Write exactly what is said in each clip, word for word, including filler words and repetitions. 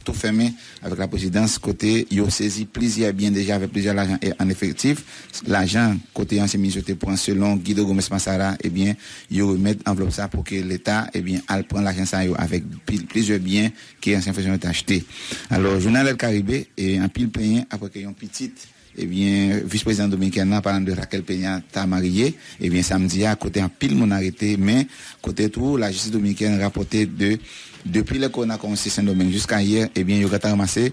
tou fèmen avèk laprezidans, kote yo sezi plizyè byen deja avèk plizyè lajan e an efektif. Lajan kote ansyen minis yo te pran, selon Guido Gomes Masara, ebyen, yo remèt anvlòp sa pou ke Leta, ebyen, al pran lajan sa yo avèk pil, plizyè byen ke ansyen fonksyonan yo te achte. Alò, jounal El Caribe, e anpil plenyen apre ke yon pitit, ebyen, vis prezidan dominikèn nan, palan de Raquel Peña, ta marye, ebyen, samdi a, kote anpil moun arete, men kote tou, lajistis dominikèn rapòte de, depi lè kowona kòmanse Sendomeng jiska yè, ebyen, yo gentan ranmase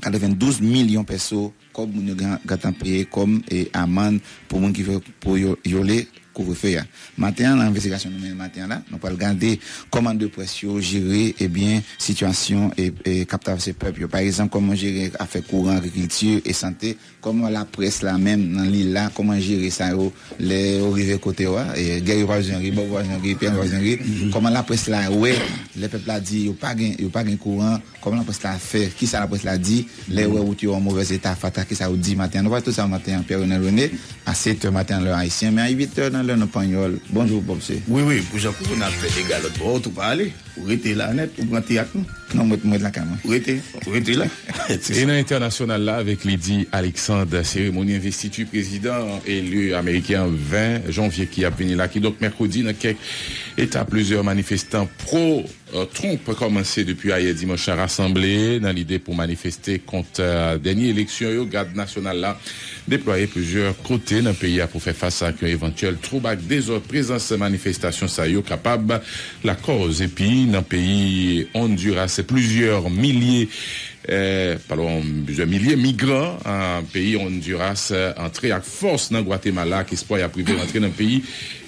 katrevendouz milyon peso kòb moun yo gen, gentan peye kòm, e, amann pou moun ki fè, pou yo vyole kouvrefe a. Maten an, nan envestigasyon nou mennen maten an la, nou pral gade kòman de près yo jere, ebyen, sitiyasyon, e, e, k ap travèse pèp yo. Pa egzanp, kòman jere afè kouran, agrikilti e sante, kòman laprès la menm nan lil la, kòman jere sa yo lè yo rive kote yo a, e, Guerrier pa bezwen ri, Bob pa bezwen ri, Pierre pa bezwen ri, kòman laprès la wè, lè pèp la di yo pa gen, yo pa gen kouran, kòman laprès la fè, kisa laprès la di, lè yo wè wout yo an movèz eta, fatra, kisa yo di maten an. Nou pral tout sa maten an, Pierre Renel René, a sèt è maten an, lè ayisyen, men a uit è nan lè nou panyòl. Bonjou, Bob C. Wi, wi, pou jan kouwè n ap fè dega lòt bò, ou tou pa ale. Ou rete la nèt, ou pran teyat nou. Non, mwen, mwen lakay mwen. Ou rete, ou rete la. E nan entènasyonal la, avèk Lydie Alexandre, seremoni envestiti prezidan eli ameriken an ven janvye ki ap vini la, kidonk mèkredi, nan kèk eta, plizyè manifestan pro, e, Trump kòmanse depi ayè dimanch la rasanble nan lide pou manifeste kont, e, dènye eleksyon yo. Gad nasyonal la deplwaye plizyè kote nan peyi a pou fè fas ak yon evantyèl twoub ak dezòd. Prezans manifestasyon sa yo kapab lakòz, epi nan peyi Honduras, plizyè milye, e, pa lwen, plizyè milye migran, e, peyi Honduras, e, antre ak fòs nan Gwatemala ak espwa y ap rive rantre nan peyi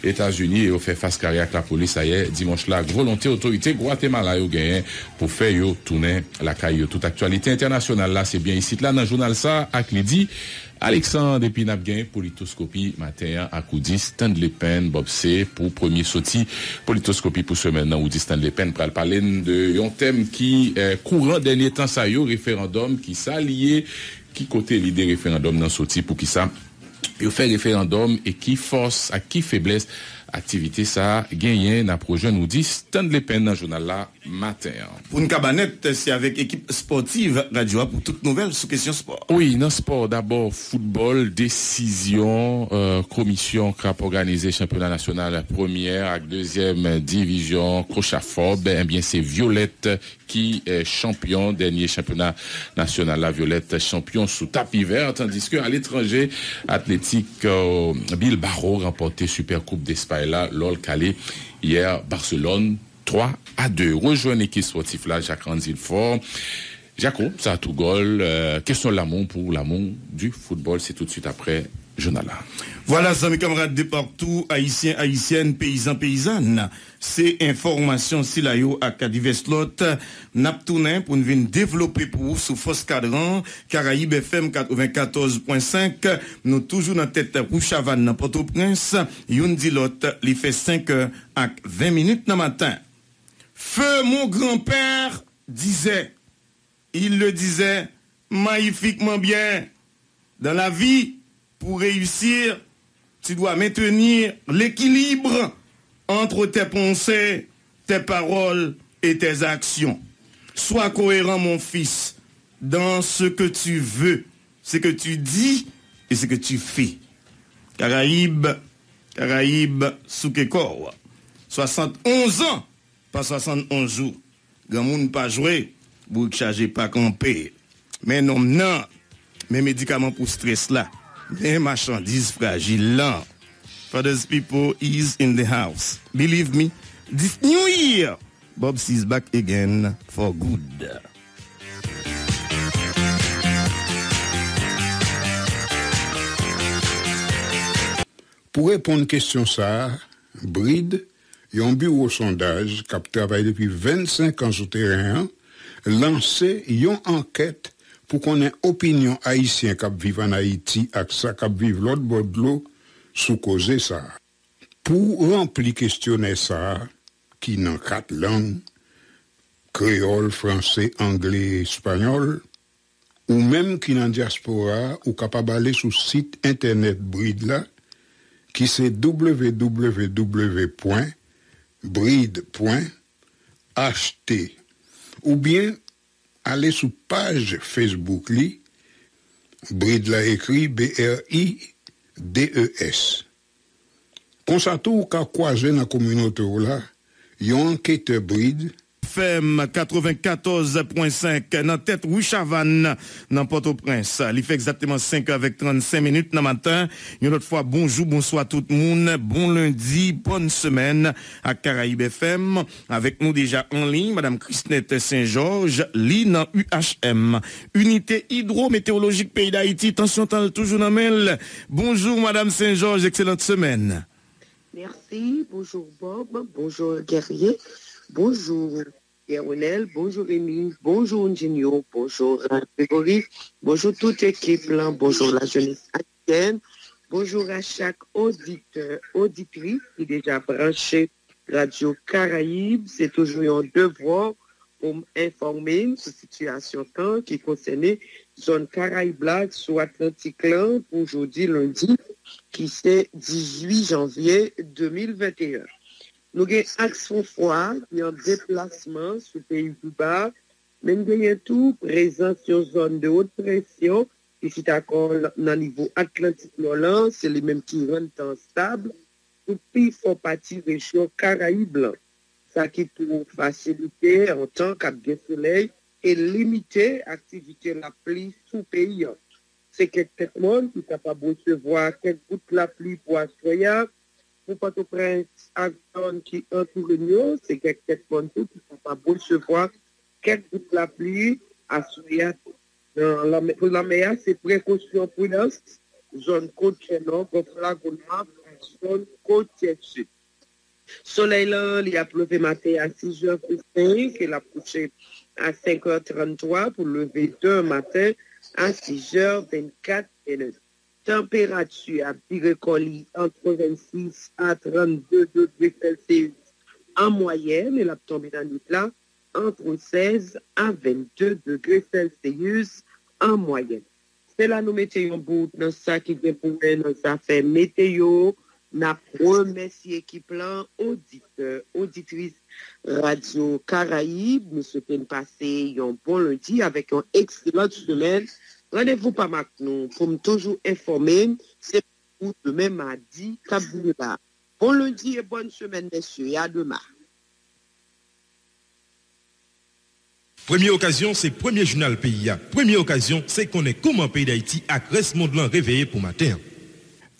Etazini, e yo fè fas kare ak lapolis ayè dimanch la, ak volonte otorite Gwatemala yo genyen pou fè yo tounen lakay yo. Tout aktyalite entènasyonal la, se byen isit la nan jounal sa ak Lydie Alexandre. Epi n ap gen politoskopi maten an ak Oudis Stanley Penn, Bob C, pou premye soti politoskopi pou semèn nan. Oudis Stanley Penn pral pale n de yon tèm ki, e, kouran dènye tan sa yo, referandòm, kisa li ye, ki kote lide referandòm nan soti, poukisa yo fè referandòm e ki fòs ak ki feblès aktivite sa a genyen. N ap rejwenn Oudis Stanley Penn nan jounal la maten an. Pou n ka ba nèt, se avèk ekip espòtiv radyo a pou tout nouvèl sou kesyon spò. Wi, nan spò, dabò, foutbòl, desizyon, e, komisyon k ap òganize chanpyona nasyonal premyè ak dezyèm divizyon, Kochafòb, ebyen, se Vyolèt ki, e, chanpyon dènye chanpyona nasyonal la. Vyolèt chanpyon sou tapi vè, tandiske aletranje, Atletik, e, Bilbao ranpòte Sipè Koup Despay la, lò l kale yè Barselòn twa a de. Rejwenn ekip spòtif la, Jacques Randy Fort. Jaco, sa tou gòl, e, kesyon lanmou pou lanmou di foutbòl, se toutswit aprè jounal la. Vwala, zanmi, kanmarad de partou, ayisyen, ayisyèn, peyizan, peyizàn, se enfòmasyon sila yo ak divès lòt n ap tounen pou n vin devlope pou ou sou Fòs Kadran, Karayib F M katrevenkatòz pwen senk. Nou toujou nan tèt Wouchavann nan Pòtoprens. Youn di lòt, li fè senk è ak ven minit nan maten. Feu mon grand-père disait, il le disait magnifiquement bien, dans la vie, pour réussir, tu dois maintenir l'équilibre entre tes pensées, tes paroles et tes actions. Sois cohérent, mon fils, dans ce que tu veux, ce que tu dis et ce que tu fais. Karayib, Karayib, souke kò w. Swasannonz an, pa swasannonz jou. Granmoun pa jwe, bourik chaje pa kanpe. Men nonm nan, men medikaman pou strès la, men machandiz frajil lan. Father's people is in the house. Believe me, this new year, Bob C is back again for good. Pou reponn kesyon sa a, Brid, yon biwo sondaj k ap travay depi vennsenk an sou teren an, lanse yon ankèt pou konnen opinyon Ayisyen k ap viv ann Ayiti ak sa k ap viv lòt bò dlo sou koze sa a. Pou ranpli kesyonè sa a, ki nan kat lang, kreyòl, franse, angle, espanyòl, ou menm ki nan dyaspora a, ou kapab ale sou sit entènèt Brid la, ki se w w w pwen brid pwen h t, oubyen ale sou paj Facebook li, Brid la ekri B R I D E S. Konsa tou, ou ka kwaze nan kominote w la yon anketè Brid, F M katrevenkatòz pwen senk nan tèt ri Chavann nan Pòtoprens. Li fè egzakteman senk è avèk trannsenk minit nan maten. Yon lòt fwa, bonjou, bonswa tout moun. Bon lendi, bòn semèn ak Karayib F M. Avèk nou deja an liy, Madam Chrisnette Saint-Georges, li nan U H M, Inite Idwometewolojik Peyi Dayiti, tansyon tan l toujou nan men l. Bonjou, Madam Saint-Georges, excellente semaine. Merci, bonjour Bob, bonjour Guerrier, bonjour Pierre Renel, bonjou Remy, bonjou Junio, bonjou Gregory, bonjou tout ekip lan, bonjou lajenès ayisyèn, bonjou a chak oditè, oditris ki deja branche Radyo Karayib. Se toujou yon devwa pou m enfòme n sou sitiyasyon tan ki konsène zòn Karayib la sou Atlantik lan pou jodi lendi ki se dizuit janvye de mil venteyen. Nou gen aks fon fwa ki an deplasman sou peyi Kiba, men n genyen tou prezans yon zòn de wot presyon ki chita kò l nan nivo Atlantik Nò lan, se li menm ki rann tan an stab pou pi fò pati rejyon Karayib lan. Sa ki pou fasilite yon tan k ap gen solèy e limite aktivite lapli sou peyi an. Se kèk tèt mòn ki kapab resevwa kèk gout lapli pou aswè a. Pou Pòtoprens ak zòn ki antoure n yo, se kèk tèt mòn tou ki kapab resevwa kèk gout lapli aswè a tou. Nan lanmè, pou lanmè a, se prekosyon, pridans, zòn kotyè nò, Gòf Lagonav ak zòn kotyè sid. Solèy lan, li ap leve maten a sis è vennsenk e l ap kouche a senk è tranntwa pou leve demen maten a sis è vennkat minit. Tanperati a ap vire kò li ant vennsis a trannde degre Celsius an mwayèn e l ap tonbe nan nwit la ant sèz a vennde degre Celsius an mwayèn. Se la nou mete yon bout nan sa ki gen pou wè nan zafè meteyo. N ap remèsye ekip lan, oditè, oditris Radyo Karayib. Nou swete n pase yon bon lendi avèk yon ekselan semèn. Randevou pa m ak nou pou m toujou enfòme n, se pou demen madi k ap vini la. Bon lendi e bòn semèn, mesye, e a demen. Premye okazyon, se premye jounal peyi a. Premye okazyon, se konnen kòman peyi Dayiti ak rès mond lan reveye pou maten an.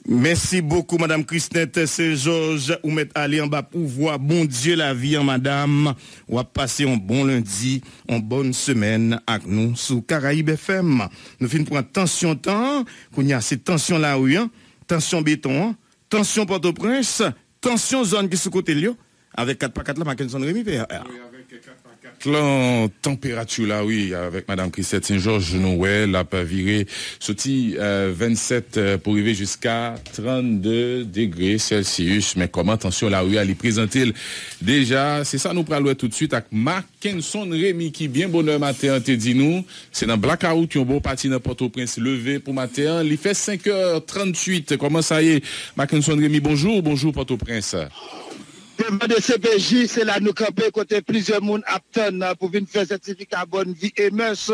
Mèsi bokou, Madam Chrisnette Saint-Georges. Ou mèt ale anba pouvwa Bondye lavi an, madam. W ap pase yon bon lendi, yon bòn semèn ak nou sou Karayib F M. Nou fin pran tansyon tan an, kounye a se tansyon lari an, tansyon beton an, tansyon Pòtoprens, tansyon zòn ki sou kote l yo, avèk kat pa kat la, Mackenson Remy, P R. Wi, avèk kat pa kat lan, tanperati la, wi, avèk Madam Chrisnette Saint-Georges, nou wè, l ap vire soti, euh, vennsenk, euh, pou rive jiska trannde degre Celsius. Men kòman tansyon lari a, li prezante l deja, se sa nou pral wè toutswit ak Mackenson Remy ki byen bonè maten an te di nou, se nan blakawout yon bon pati nan Pòtoprens leve pou maten an. Li fè senk è tranntwit. Kòman sa ye, Mackenson Remy? Bonjou, bonjou Pòtoprens. Devan D C P J, se la nou kanpe, kote plizyè moun ap tann pou vin fè sètifika bòn vi e mès.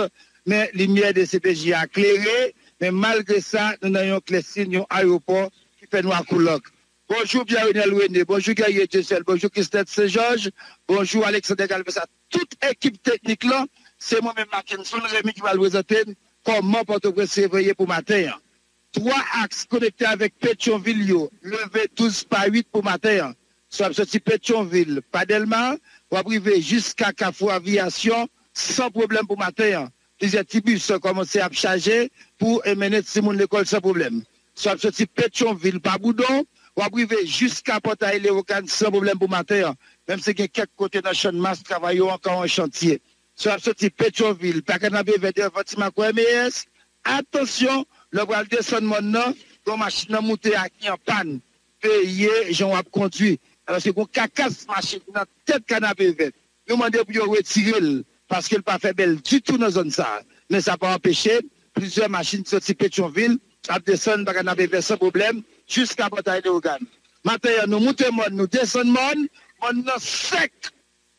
Men limyè D C P J a klere, men malgre sa, nou nan yon klèsin, yon ayewopò ki fè nwa kou lank. Bonjou Pierre Renel René, bonjou Guerrier Dieuseul, bonjou Chrisnette Saint-Georges, bonjou Alexander Galvez, a tout ekip teknik lan. Se mwen menm Mackenson Remy ki pral prezante n kòman Pòtoprens reveye pou maten an. Twa aks konekte avèk Petyonvil yo leve douz pa uit pou maten an. Si w ap soti Petyonvil pa Dèlma, w ap rive jiska Kafou Aviyasyon san pwoblèm pou maten an. Plizyè ti bis kòmanse ap chaje pou e mennen timoun lekòl san pwoblèm. Si w ap soti Petyonvil pa Boudon, w ap rive jiska Pòtay Lewogàn san pwoblèm pou maten an, menm si gen kèk kote nan Channmas travay yo ankò an chantye. Si w ap soti Petyonvil pa Kanapevè devan Ti Makò M E S, atansyon, lè w pral desann mòn nan, gen yon machin nan moute a ki an pàn. Veye jan w ap kondwi. Paske gen yon kakas machin nan tèt Kanapevè. Nou mande pou yo retire l, paske l pa fè bèl ditou nan zòn sa a. Men sa pa anpeche plizyè machin soti Petyonvil ap desann pa Kanapevè san pwoblèm jiska Pòtay Lewogàn. Maten an, nou moute mòn, nou desann mòn, mòn nan sèk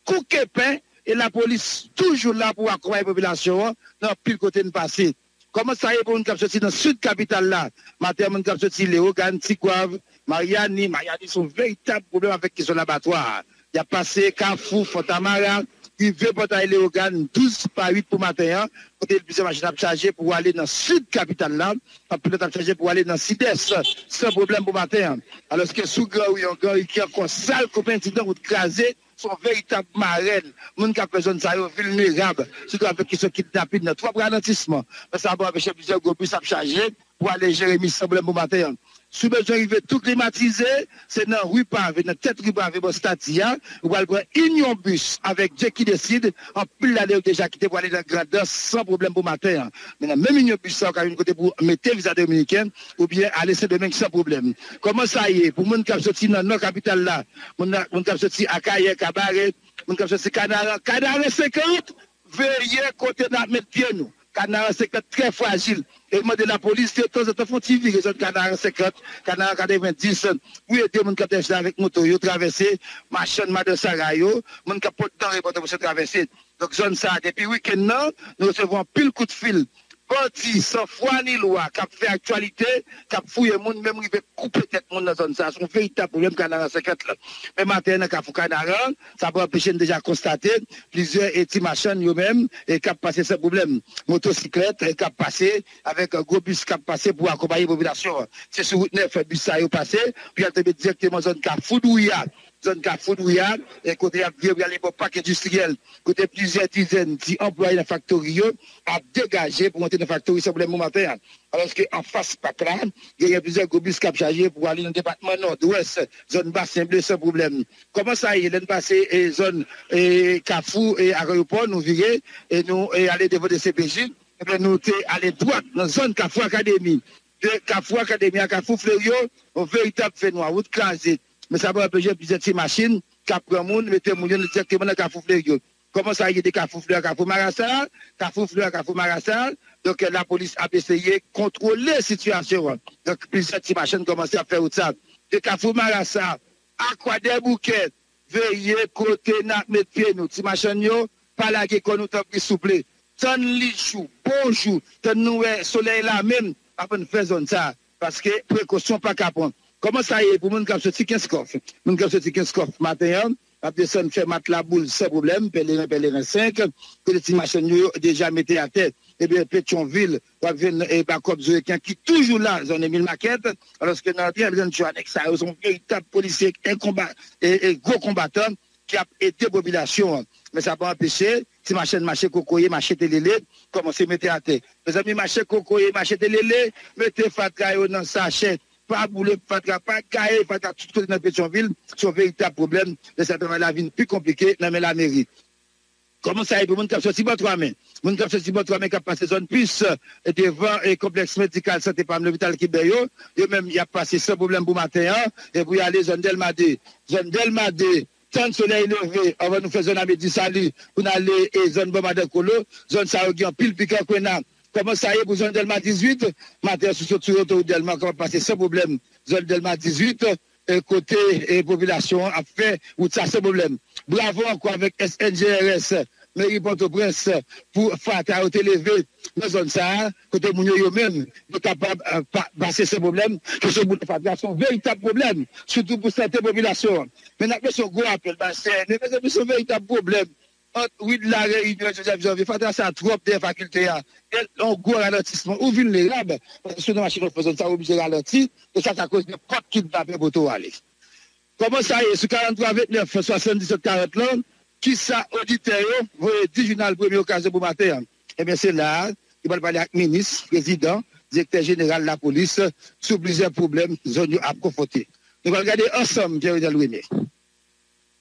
kou kepen, E lapolis toujou la pou akonpaye popilasyon an nan anpil kote n pase. Kòman sa ye pou moun k ap soti nan sid kapital la? Maten an, moun k ap soti Leyogàn, Tigwav, Maryani. Maryani se yon veritab pwoblèm avèk kesyon labatwa a. Y ap pase Kafou, Fontamara, rive Pòtay Leyogàn, douz pa uit pou maten an, kote plizyè machin ap chaje pou ale nan sid kapital la, anpil lòt ap chaje pou ale nan sidès, san pwoblèm pou maten an. Alòske sou Gran Ri an, Gran Ri ki ankò sal, konprann di dan wout kraze, se yon veritab marèn. Moun k ap fè zòn sa yo vilnerab, sitou avèk kesyon kidnapin nan. Twòp ralantisman. Men sa pa anpeche plizyè gwo bis ap chaje pou ale Jeremi san pwoblèm pou maten an. Si w bezwen rive tou klimatize, se nan ri Pave, nan tèt ri Pave, bò Stati a, ou pral pran Union Bus avèk Dye ki deside. Anpil lane yo deja kite pou ale nan Grandans san pwoblèm pou maten an. Men nan menm Union Bus sa, ou ka jwenn kote pou mete viza dominiken oubyen ale Sendomeng san pwoblèm. Kòman sa ye pou moun k ap soti nan nò kapital la, moun, moun k ap soti Akayè, Kabare, moun k ap soti Kanaran, Kanaran senkant, veye kote n ap met pye nou. Kanaran senkant trè frajil. E mande lapolis de tanzantan fè yon ti vire zòn Kanaran senkant, Kanaran katrevenndis, pou ede moun k ap travèse avèk moto yo travèse, machann madan Sara yo, moun k ap pot danre bò travèse. Donk, zòn sa a, depi wikenn nan, nou resevwa anpil kout fil bandi san fwa ni lwa k ap fè aktyalite, k ap fouye moun, menm rive koupe tèt moun nan zòn sa a. Se yon veritab pwoblèm Kanaran senkant la. Men maten an, nan Kafou Kanaran, sa pa anpeche n deja konstate plizyè e ti machann yo menm e k ap pase san pwoblèm. Motosiklèt e k ap pase avèk gwo bis k ap pase pou akonpaye popilasyon an. Se sou wout nèf bis sa yo pase, pou y al tonbe dirèkteman zòn Kafou Douya. Zòn Kafou Douya, e kote y ap vire pou y ale bò pak endistriyèl, kote plizyè dizèn ti anplwaye nan faktori yo ap degaje pou antre nan faktori san pwoblèm pou maten an. Alòske anfas pak la, genyen plizyè gwo bis k ap chaje pou ale nan depatman Nòdwès, zòn Basen Ble san pwoblèm. Kòman sa ye, lè n pase e zòn e Kafou e Ayewopò, nou vire e nou e ale devan D C P J, ebyen nou te ale dwat nan zòn Kafou Akademi. De Kafou Akademi a Kafou Fleryo, yon veritab fènwa, wout kraze. Men sa pa anpeche plizyè ti machin k ap pran moun, mete moun yo dirèkteman nan Kafou Fleryo. Kòman sa ye de Kafou Fleryo a Kafou Marasa? Kafou Fleryo a Kafou Marasa. Donk, lapolis ap eseye kontwole sitiyasyon an. Donk, plizyè ti machann kòmanse ap fè wout sa. De Kafou Marasa a Kwadèboukè, veye kote n ap met pye nou. Ti machann yo, pa lage kò nou, tanpri, souple. Tann li jou, bon jou, tann nou wè solèy la menm, avan n fè zòn sa a. Paske prekosyon pa ka pran. Kòman sa ye pou moun k ap soti Kenskòf? Moun k ap soti Kenskòf maten an, ap desann fè Matlaboul san pwoblèm, Pèleren, Pèleren senk, kote ti machann yo deja mete atè. Ebyen, Petyonvil, w ap jwenn e Bakòp Zorekan ki toujou la, zòn Emil Makèt, alòske nan antre an grann jou a, nèg sa yo se yon veritab polisye, e konba, e, e gwo konbatan ki ap ede popilasyon an. Men sa pa anpeche ti machann mache kokoye, mache telele, kòmanse mete atè. Mezanmi, mache kokoye, mache telele, mete fatra yo nan sachè. Pa boule fatra, pa gaye fatra tout kote nan Petyonvil, se yon veritab pwoblèm. Lè sa travay la vin pi konplike nan men lameri. Kòman sa ye pou moun k ap soti bò Twamen? Moun k ap soti bò Twamen k ap pase zòn Pis, e devan e konplèks medikal Sante Pam, lopital Kibè yo, yo menm y ap pase san pwoblèm pou maten an, e pou y ale zòn Dèlma de. Zòn Dèlma de, tann solèy leve, anvan nou fè zòn Amedi Sali, pou n ale e zòn bò Madan Kolo, zòn sa yo gen anpil pikan kwena. Kòman sa ye pou zòn Dèlma dizuit? Maten an, si w sot sou otowout Dèlma, w kapab pase san pwoblèm zòn Dèlma dizuit, e kote e popilasyon an ap fè wout sa san pwoblèm. Bravo ankò avèk S N G R S, meri Pòtoprens, pou fatra yo te leve nan zòn sa a, kote moun yo, yo menm, yo kapab e, pa, pase san pwoblèm. Kesyon boule fatra se yon veritab pwoblèm, sitou pou sante popilasyon an. Men n ap lanse yon gwo apèl ba C N E, mezanmi, se yon veritab pwoblèm ant Wi de la Reyinyon e Jozèf Janvye. Fatra sa a twòp dèyè fakilte a. E yon gwo ralantisman. Ou vilnerab, paske si w nan machin w ap fè zòn sa, ou oblije ralanti, e sa ka koz nenpòt kidnapè pote w ale. Kòman sa ye sou karanntwa ventnèf swasanndisèt karant lan? Kisa oditè yo voye di jounal Premye Okazyon pou maten an? Ebyen, se la a, li pral pale ak minis, prezidan, direktè jeneral lapolis sou plizyè pwoblèm zòn yo ap konfwonte. Nou pral gade ansanm, Pierre Renel René.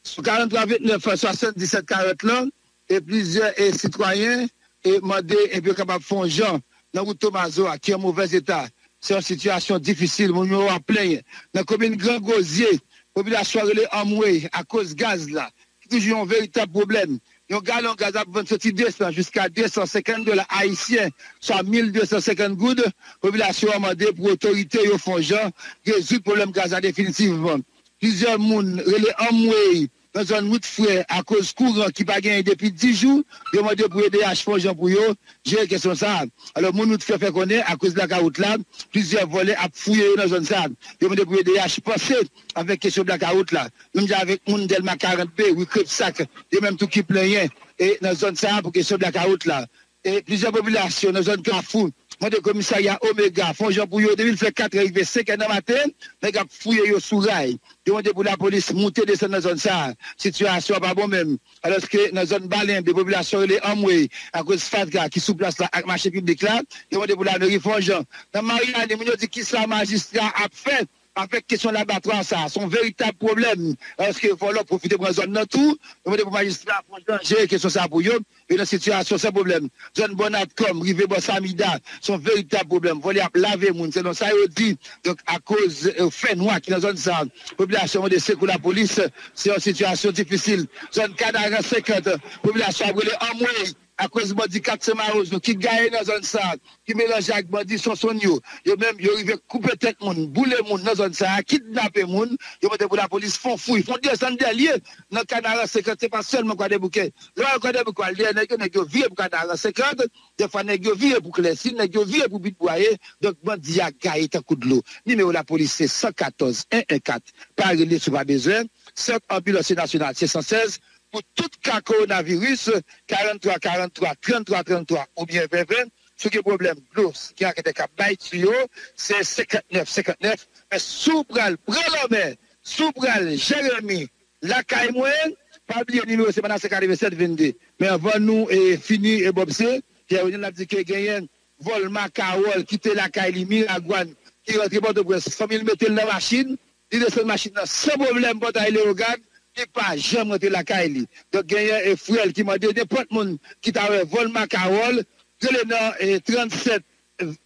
Sou karanntwa ventnèf swasanndisèt karant lan, e plizyè e sitwayen e mande epi yo kapab fè yon jan nan wout Tomazo a ki an movèz eta. Se yon sitiyasyon difisil, moun yo ap plenyen. Nan komin Gran Gozye, popilasyon an rele anmwey akoz gaz la, ki toujou yon veritab pwoblèm. Yon galon gaz ap vann soti de san jiska de san senkant dola ayisyen, swa mil de san senkant goud. Popilasyon an mande pou otorite yo fè yon jan rezoud pwoblèm gaz la definitivman. Plizyè moun rele anmwey nan zòn Wout Frè akoz kouran ki pa genyen depi dis jou. Yo mande pou E D H fè yon jan pou yo jere kesyon sa a. Alò, moun Wout Frè fè konnen, akoz blakawout la, plizyè vòlè ap fouye yo nan zòn sa a. Yo mande pou E D H panse avèk kesyon blakawout la. Menm jan avèk moun Dèlma karant B, ri Krepsak, yo menm tou ki plenyen e nan zòn sa a pou kesyon blakawout la. E plizyè popilasyon nan zòn Kafou mande komisarya Omega fè yon jan pou yo, depi l fè kat è rive senk è nan maten, nèg ap fouye yo sou ray. Yo mande pou lapolis moute desann nan zòn sa a. Sitiyasyon an pa bon menm. Alòske nan zòn Balenbe, popilasyon rele anmwey akoz fatra ki sou plas la ak mache piblik la. Yo mande pou lameri fè yon jan. Nan Maryani, moun yo di kisa majistra ap fè avèk kesyon labatwa sa a. Se yon veritab pwoblèm. Alòske vòlò pwofite pran zòn nan tou. Yo mande pou majistra fè yon jan jere kesyon sa a pou yo. Yo nan sitiyasyon san pwoblèm. Zòn Bò Natcom, rive bò Samida, se yon veritab pwoblèm. Vòlè ap lave moun, selon sa yo di. Donk, akoz, e, fènwa ki nan zòn sa a, popilasyon mande sekou lapolis. Se yon sitiyasyon difisil. Zòn Kanaran senkant, popilasyon ap rele anmwey akoz bandi kat Sen Mawozo ki gaye nan zòn sa a, ki melanje ak bandi Sonsonn yo. Yo menm, yo rive koupe tèt moun, boule moun nan zòn sa a, kidnape moun. Yo mande pou lapolis fè yon fouy, fè yon desann dèlye nan Kanaran senkant, se pa sèlman Kwadèboukè. Lè w al Kwadèboukè, w al dèyè nèg yo, nèg yo vire pou Kanaran senkant, dèfwa nèg yo vire pou Klèsi, nèg yo vire pou Bit Bwaye. Donk, bandi a gaye tankou dlo. Nimewo lapolis se san katòz en en kat. Pa rele si w pa bezwen. Sant anbilans nasyonal se san sèz. Pou tout ka kowonaviris, karant twa karant twa, trann twa trann twa oubyen ven ven. Si w gen pwoblèm dlo, si gen ankètè k ap bay tiyo, se senkant nèf senkant nèf. Men si w pral pran lanmè, si w pral Jeremi, lakay mwen, pa bliye nimewo se Manasen katreven sèt vennde. Men anvan nou, e, fini, e, Bobse, Pierre Renel ap di ke genyen Volma Carole kite lakay li Miragwàn, ki rantre Pòtoprens, fanmi l mete l nan machin, li desann machin nan san pwoblèm Pòtay Leyogàn, li pa janm rantre lakay li. Donk, genyen, e, frè l ki mande nenpòt moun ki ta wè Volma Carole, rele nan, e, trannsèt,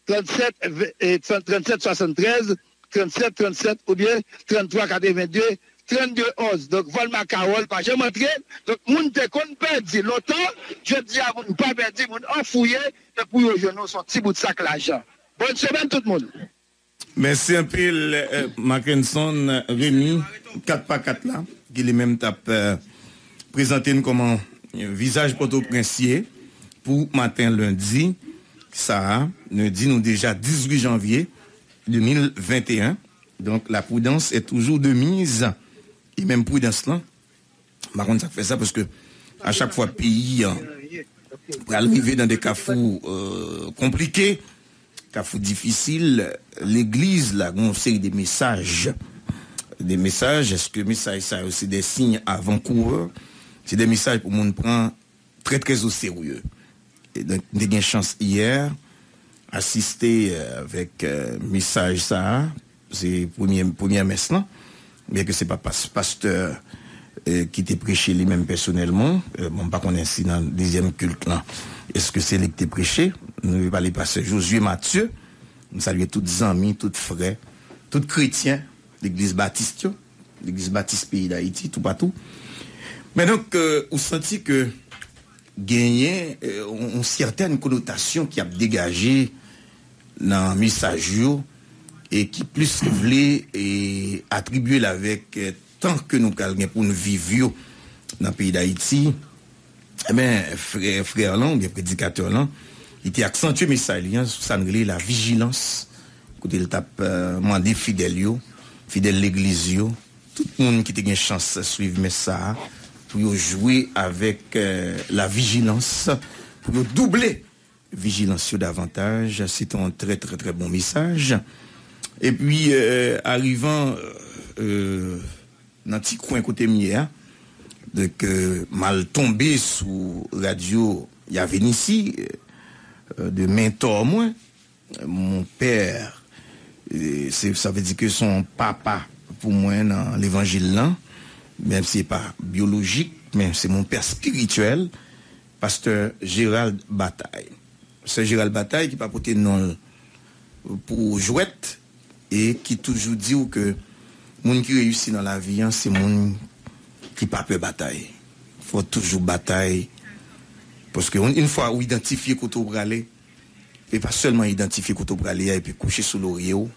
trannsèt, e, trannsèt swasanntrèz, trannsèt trannsèt oubyen tranntwa katrevende, trannde onz. Donk, Volma Carole pa janm antre. Donk, moun te konn pèdi lontan, jodi a moun pa pèdi, moun anfouye, e pou yo jwenn ou se yon ti bout sak lajan. Bòn semèn tout moun. Mèsi anpil, eh, Mackenson Remy, kat pa kat la, ki li menm t ap, eh, prezante n kòman, eh, vizaj Pòtoprens ye pou maten lendi sa a. Lendi, nou deja dizuit janvye de mil venteyen. Donk, la prudence est toujours de mise. E menm pridans lan, m pa konn sa k fè sa, paske a chak fwa peyi an pral rive nan de kafou, euh, konplike, kafou difisil, legliz la gen yon seri de mesaj. De mesaj, èske mesaj sa yo se de siy avan kourè? Se de mesaj pou moun pran trè, trè o serye. E donk, m te gen chans yè asiste, euh, avèk, euh, mesaj sa a. Se premye, premye mès lan. Byenke se pa pas-, pastè, euh, ki te preche li menm pèsonèlman. Euh, bon, m pa konnen si nan dezyèm kilt lan, èske se li ki te preche. Nou pale pastè Josué Mathieu. M salye tout zanmi, tout frè, tout kretyen legliz batis yo, legliz batis peyi Dayiti, toupatou. Men donk, euh, ou santi ke genyen, euh, yon, yon sètèn konotasyon ki ap degaje nan mesaj yo e ki plis vle e atribye l avèk, euh, tan ke nou pral gen pou n viv yo nan peyi Dayiti. Ebyen, frè, frè lan, oubyen predikatè lan, li te aksantye mesaj li an sou sa n rele la vijilans, kote l t ap, euh, mande fidèl yo, fidèl legliz yo, tout moun ki te gen chans swiv mès sa a, pou yo jwe avèk, euh, la vijilans, pou yo double vijilans yo davantaj. Se te yon trè, trè, trè bon mesaj. Epi, euh, arivan, euh, nan ti kwen kote m ye a, donk, euh, m al tonbe sou radyo Yavenisi, euh, de mentò mwen, mon père, euh, se, sa vle di ke se yon papa pou mwen nan levanjil lan, menm si se pa byolojik, men se mon père spirituel, pastè Gérald Bataille. Pastè Gérald Bataille ki pa pote non l pou jwèt e ki toujou di w ke moun ki reyisi nan lavi an, se moun ki pa pè batay. Fò w toujou batay. Paske yon, yon fwa ou idantifye kote w prale, e pa sèlman idantifye kote w prale a epi kouche sou lorye w,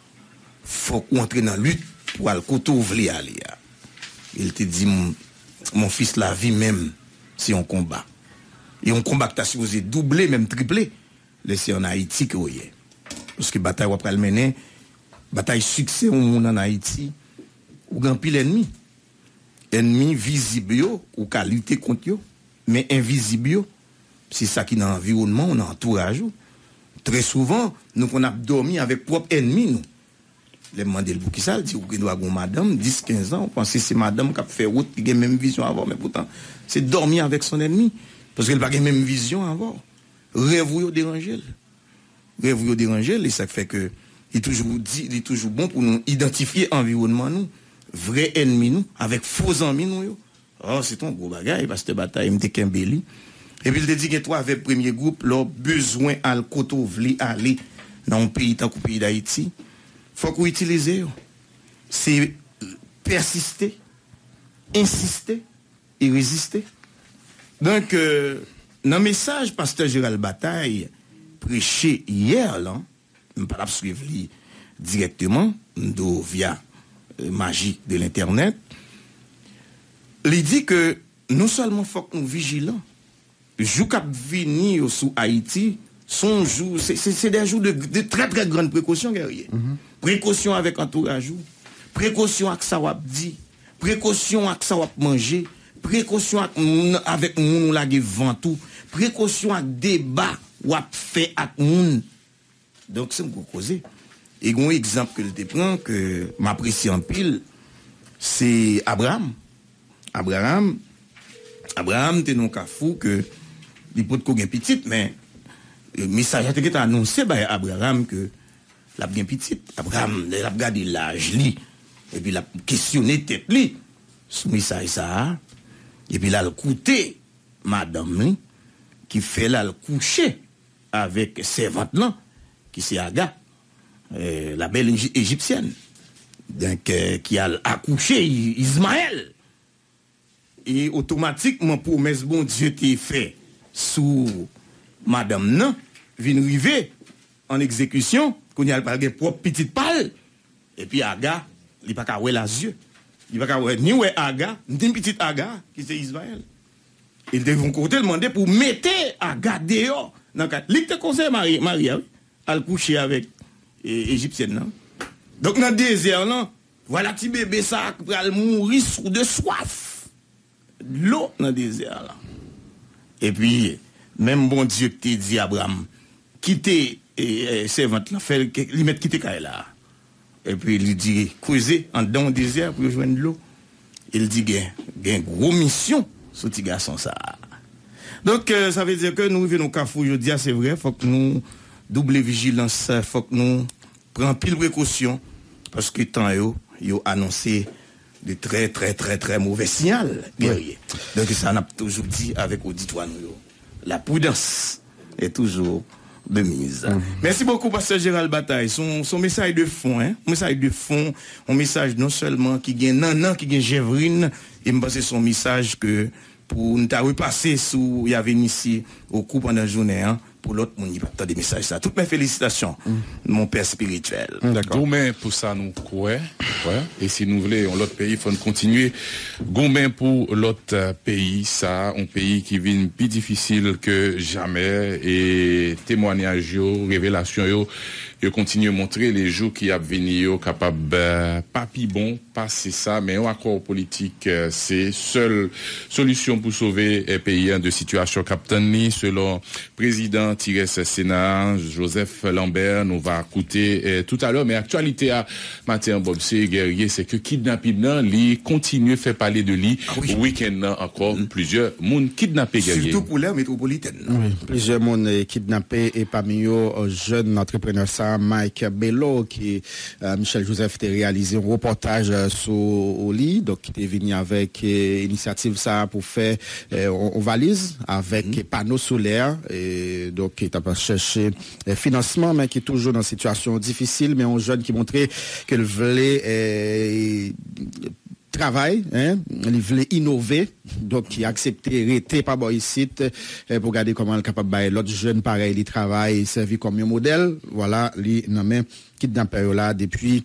fòk ou antre nan lit pou al kote w vle ale a. E l te di m, Mon fils, lavi menm, se yon konba. E yon konba ki ta sipoze double, menm triple, lè se ann Ayiti ke w ye. Paske batay w ap pral mennen, batay siksè yon moun ann Ayiti, ou gen anpil ènmi. Ènmi vizib yo, ou ka lite kont yo, men envizib yo, se sa ki nan anviwònman w, nan antouraj ou. Trè souvan, nou konn ap dòmi avèk pwòp ènmi nou. Lè m mande l poukisa, l di ou gen dwa gen yon madanm, dis, kenz an, ou panse se madanm k ap fè wout, ki gen menm vizyon avè w, men poutan, se dormir avec son ennemi, paske l pa gen menm vizyon avè w. Rèv ou yo deranje l. Rèv ou yo deranje l, e sa k fè ke li toujou di, li toujou bon pou nou idantifye anviwònman nou, vrè ènmi nou, avèk fo zanmi nou yo. Oh, se t on gwo bagay, pastè Batay, m te kenbe li. Epi l te di gen twa vèb premye gwoup, lè w bezwen al kote w vle ale nan yon peyi tankou peyi Dayiti, fòk ou itilize yo. Se pèsiste, ensiste e reziste. Donk, euh, nan mesaj pastè Gérald Bataille preche yè lan, m pa t ap swiv li dirèkteman, m di w via, euh, maji de lentènèt. Li di ke non sèlman fòk nou vijilan, jou k ap vini yo sou Ayiti, se yon jou, se, se, se de jou de, de trè, trè grann prekosyon, Guerrier. Prekosyon avèk antouraj ou, prekosyon ak sa w ap di, prekosyon ak sa w ap manje, prekosyon ak moun, avèk moun ou lage vant ou, prekosyon ak deba w ap fè ak moun. Donk, se yon gwo koze. E gen yon egzanp ke l te pran, ke m apresye anpil, se Abraram. Abraram, Abraram te nan yon kafou ke li potko gen pitit, men, e, mesaj la te gentan anonse bay Abraram ke l ap gen pitit. Abraram, lè l ap gade laj li, epi l ap kesyone tèt li sou mesaj sa a, epi l al koute madanm li, ki fè l al kouche avèk sèvant lan, ki se Aga, euh, la belle Égy- égyptienne, donk, euh, ki al akouche I- Izmayèl. E otomatikman, pwomès Bondye te fè sou madanm nan vin rive an egzekisyon. Kounye a, l pral gen pwòp pitit pa l. Epi Aga, li pa ka wè lazye. Li pa ka wè, ni wè Aga, ni pitit Aga, ki se Izmayèl. E l te yon kote, l mande pou mete Aga deyò nan kay. Li k te konseye mari, mari a, wi, al kouche avèk, e, ejipsyèn nan. Donk, nan dezè lan, vwala ti bebe sa a k pral mouri sou de swaf. Dlo nan dezè lan. Epi, menm Bondye ki te di Abraram, kite, e, e, sèvant lan, fè l, li mèt kite kay la. Epi li di, kweze anndan yon dezè pou yo jwenn dlo. E l di gen, gen gwo misyon sou ti gason sa a. Donk, euh, sa vle di ke nou rive nan kafou jodi a, se vre, fòk nou double vijilans, fòk nou pran anpil prekosyon, paske tan yo, yo anonse de trè, trè, trè, trè move siyal, Guerrier. Donk, sa n ap toujou di avèk oditwa nou yo. La prudence est toujours de mise. Mèsi bokou, pastè Gérald Bataille. Se yon, se yon mesaj de fon, hein? Yon mesaj de fon, yon mesaj non sèlman ki gen nannan, ki gen jèvrin, e m panse se yon mesaj ke pou n ta repase sou Yahvé Nissi okou pandan jounen an, pou lòt moun ki p ap tande mesaj sa. Tout mes félicitations, mon père spirituel. Dakò. Goumen pou sa nou kwè, kwè. E si nou vle yon lòt peyi, fò n kontinye goumen pou lòt, euh, peyi sa, yon peyi ki vin pi difisil ke jamè. E temwanyaj yo, revelasyon yo, yo kontinye montre lejou ki ap vini yo kapab, euh, pa pi bon pase sa, men yon akò politik, euh, se sèl solisyon pou sove, euh, peyi an de sitiyasyon k ap tann li, selon prezidan ti rès Sena a, Joseph Lambert. Nou va koute, euh, toutalè, men aktyalite a maten an, Bob, se Guerrier, se ke kidnapin nan, li kontinye fè pale de li. Ah wi. Wikenn nan ankò, plizyè moun kidnape, Guerrier. Sitou pou lè metwopolitèn nan. Wi, plizyè moun, eh, kidnape, e pami yo, eh, jèn antreprenè sa, Mike Bello, ki, eh, Michel Joseph te reyalize yon repòtaj, eh, sou li, donk ki te vini avèk, eh, inisyativ sa pou fè, eh, yon, yon valiz avèk pano solè, e donk ki t ap chèche, eh, finansman, men ki toujou nan sitiyasyon difisil, men yon jèn ki montre ke l vle, eh, travay, en, li vle inove, donk ki aksepte rete pa bò isit, eh, pou gade kòman l kapab bay lòt jèn parèy li travay, sèvi kòm yon modèl. Vwala, li nan men kidnapè yo la depi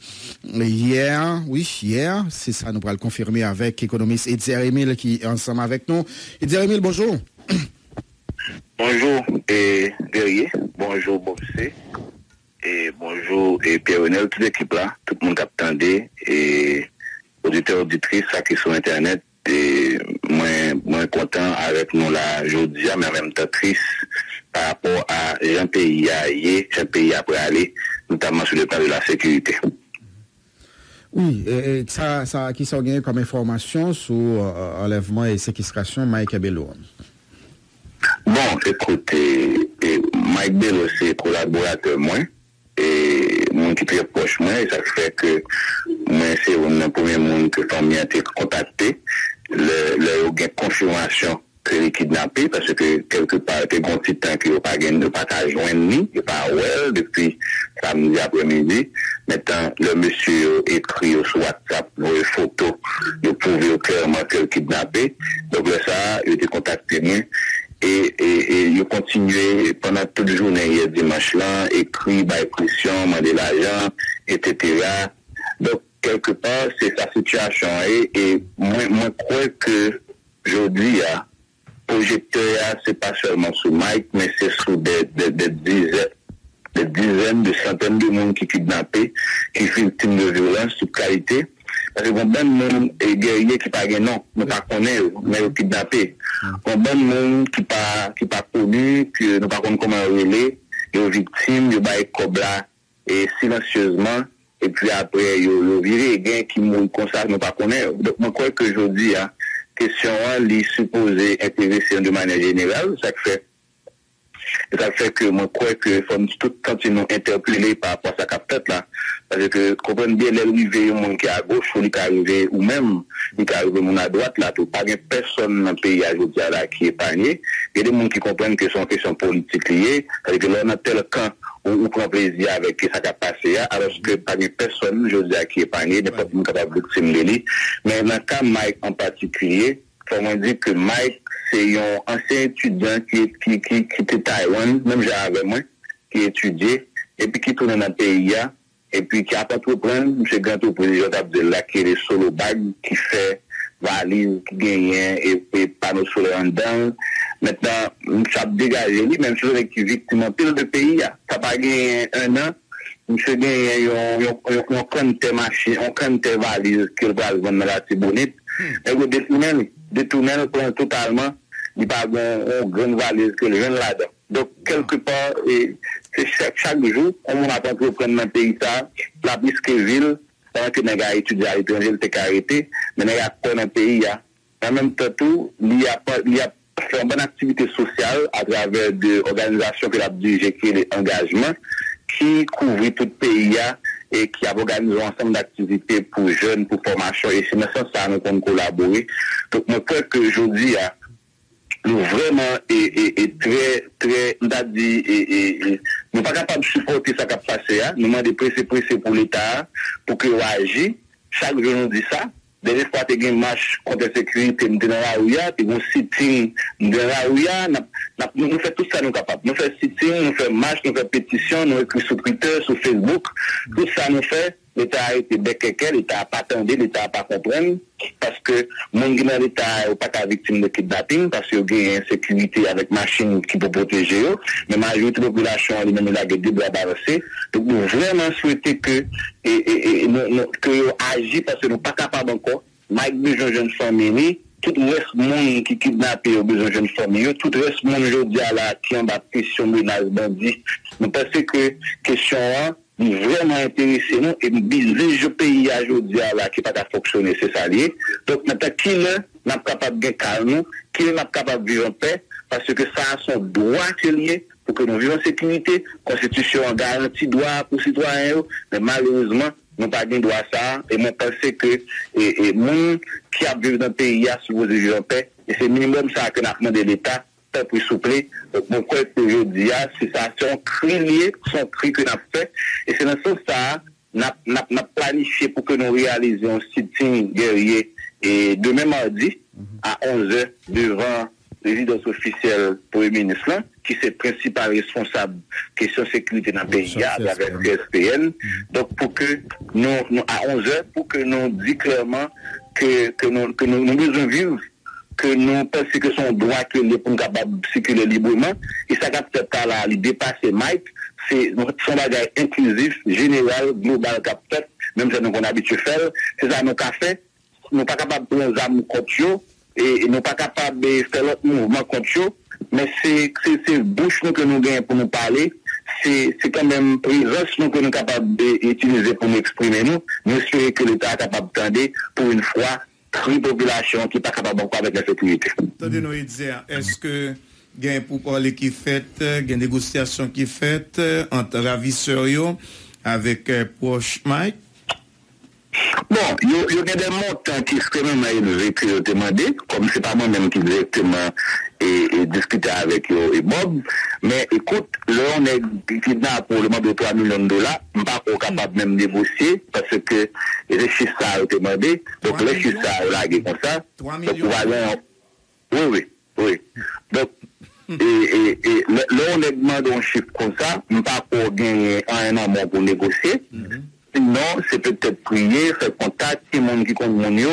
yè, wi, yè. Se sa nou pral konfime avèk ekonomis Etzer Emile ki ansanm avèk nou. Etzer Emile, bonjou. Bonjou, e, Guerrier. Bonjou, Bobse. E, bonjou, e, Pierre Renel, tout ekip la, tout moun k ap tande, e, oditè, oditris, sa ki sou entènèt. E, mwen, mwen kontan avèk nou la jodi a, men an menm tan tris pa rapò a jan peyi a ye, jan peyi a prale, notamman sou le plan de la sécurité. Wi, e, e, sa, sa, ki sa w genyen kòm enfòmasyon sou, e, anlèvman e sekestrasyon Mike Bello an? Bon, ekout, e, e, Mike Bello se kolaboratè mwen, e, moun ki trè pwòch mwen, e sa k fè ke mwen se youn nan premye moun ke fanmi an te kontakte lè, lè yo gen konfimasyon ke li kidnape, paske kèlke pa, te gon ti tan ke yo pa gen, yo pa ka jwenn li, yo pa wè l depi samdi aprèmidi. Mentan, lè mesye yo ekri yo sou WhatsApp, voye foto, yo pwouve yo klèman ke l kidnape. Donk, lè sa a, yo te kontakte mwen. E, e, e yo kontinye pandan tout jounen yè dimanch lan, ekri, bay presyon, mande lajan, etsetera. Donk, kèlke pa, se sa sitiyasyon an ye. E mwen, mwen kwè ke jodi a, pwojektè a, se pa sèlman sou Mike, men se sou de, de, de dizèn, de dizèn, de santèn de moun ki kidnape, ki viktim de vyolans tout kalite. Paske gon bann moun, e, Guerrier ki pa gen non, nou pa konnen yo, men yo kidnape. Gon bann moun ki pa, ki pa koni, ke nou pa konn kòman yo rele, yo viktim, yo bay kòb la, e, silansyezman, epi apre yo, yo vire, gen ki mouri konsa, nou pa konnen yo. Donk, mwen kwè ke jodi a, kesyon an, li sipoze enterese nou de manyè jeneral, sa k fè, e sa k fè ke mwen kwè ke fò n tout santi nou entèpele pa rapò a sa k ap fèt la. Paske, konprann byen, lè l rive yon moun ki agoch ou, li ka rive ou menm, li ka rive moun adwat la tou. Pa gen pèsòn nan peyi a jodi a la ki epanye. Gen de moun ki konprann ke se yon kesyon politik li ye, paske lè w nan tèl kan, ou, ou pran plezi avèk sa k ap pase a, alòske pa gen pèsòn jodi a ki epanye, nenpòt moun kapab viktim de li. Men nan ka Mike an patikilye, fò mwen di ke Mike se yon ansyen etidyan ki, ki, ki, ki te Taiwan, menm jan avè mwen, ki etidye, epi ki tounen nan peyi a, epi ki ap antreprann, misye gen antrepriz, jan w t ap di l la, ki rele Solo Bag, ki fè valiz, ki genyen, e, e pano solè anndan l. Mentnan, misye ap degaje li, men misye se yon nèg ki viktim anpil de peyi a. Sa pa genyen ennan, misye genyen yon, yon, yon, yon kantè machin, yon kantè valiz ke l pral vann nan Latibonit. Nèg yo detounen li, detounen l, pran l totalman, li pa gen yon, yon grenn valiz ke l jwenn ladan. Donk, kèlke pa, e, se chak, chak jou, yon moun ap antreprann nan peyi sa a, l ap riske vi l, pandan ke nèg a etidye aletranje, l te ka rete, men nèg a kwè nan peyi a. An menm tan tou, li ap, li ap fè yon bann aktivite sosyal atravè de òganizasyon ke l ap dirije ki rele Angajman, ki kouvri tout peyi a e ki ap òganize yon ansanm daktivite pou jèn, pou fòmasyon, e se nan sans sa a nou konn kolabore. Donk, mwen kwè ke jodi a, nou vrèman e, e, e trè, trè, m ta di, e, e, e, nou pa kapab sipòte sa k ap pase a. Nou mande prese, prese pou Leta a, pou ke yo aji. Chak jou nou di sa. Dènye fwa te gen mach kont ensekirite, m te nan lari a, te gen sitting, m te nan lari a, n ap, n ap, nou, nou fè tout sa nou kapab. Nou fè sitting, nou fè mach, nou fè petisyon, nou ekri sou Twitter, sou Facebook. Tout sa nou fè, Leta a rete bèk kèkè, Leta a pa tande, Leta a pa konprann, paske moun ki nan Leta a yo pa ka viktim de kidnaping, paske yo genyen sekirite avèk machin ki pou pwoteje yo, men majorite popilasyon an li menm li lage de bra balanse. Donk nou vrèman swete ke, e, e, e, nou, nou, ke yo aji, paske nou pa kapab ankò. Mike bezwen jwenn fanmi li, tout rès moun ki kidnape yo bezwen jwenn fanmi yo, tout rès moun jodi a la ki anba presyon menas bandi. Nou panse ke kesyon an li vrèman enterese nou, e biznis peyi a jodi a la ki pa ka fonksyone, se sa l ye. Donk, nan tan kilè n ap kapab gen kalm nou, kilè n ap kapab viv anpè, paske sa a se yon dwa ke l ye pou ke nou viv an sekirite. Konstitisyon an garanti dwa a pou sitwayen yo, men malerezman, nou pa gen dwa sa a, e mwen panse ke, e, e moun ki ap viv nan peyi a sipoze viv anpè, e se minimòm sa a ke n ap mande Leta, tanpri, souple. Donk, mwen kwè ke jodi a, se sa, se yon kri l ye, se yon kri ke n ap fè. E se nan sans sa a, n ap, n ap, n ap planifye pou ke nou reyalize yon sitting Guerrier e demen madi a onz è devan rezidans ofisyèl premye minis lan, ki se prensipal responsab kesyon sekirite nan peyi a atravè C S P N. Donk, pou ke nou, nou a onz è, pou ke nou di klèman ke, ke nou, ke nou, nou bezwen viv, ke nou panse ke se yon dwa ke l ye pou n kapab sikile libreman. E sa k ap fèt la, li depase Mike. Se, se yon bagay enklizif, jeneral, global k ap fèt, menm jan nou konn abitye fè l. Se sa nou ka fè. Nou pa kapab pran zam kont yo, e, e nou pa kapab, e, fè lòt mouvman kont yo, men se, se, se bouch nou ke nou genyen pou nou pale, se, se kanmenm prezans nou ke nou kapab, e, itilize pou nou eksprime nou. Nou espere ke Leta a kapab tande, pou yon fwa, kri popilasyon an ki pa kapab ankò avèk ensekirite. Tande non, Etzer, èske gen poupaòli ki fèt, gen negosyasyon ki fèt ant ravisè yo avèk, eh, pwòch Mike? Bon, yo, yo gen de montan ki ekstrememan elve ke yo te mande, kòm se pa mwen menm ki dirèkteman e, e diskite avèk yo e Bob, men ekout, lè yon nèg kidnape w, li mande w twa milyon dola, m pa kwè w kapab menm negosye, paske e se chif sa a yo te mande. Donk, lè chif sa a yo lage konsa, donk, ou va gen yon, wi, wi, wi. Donk, e, e, e, lè, lè yon nèg mande yon chif konsa, m pa kwè w genyen anyen nan men w pou negosye. Sinon, se petèt priye, fè kontak, ki moun ki konn moun yo,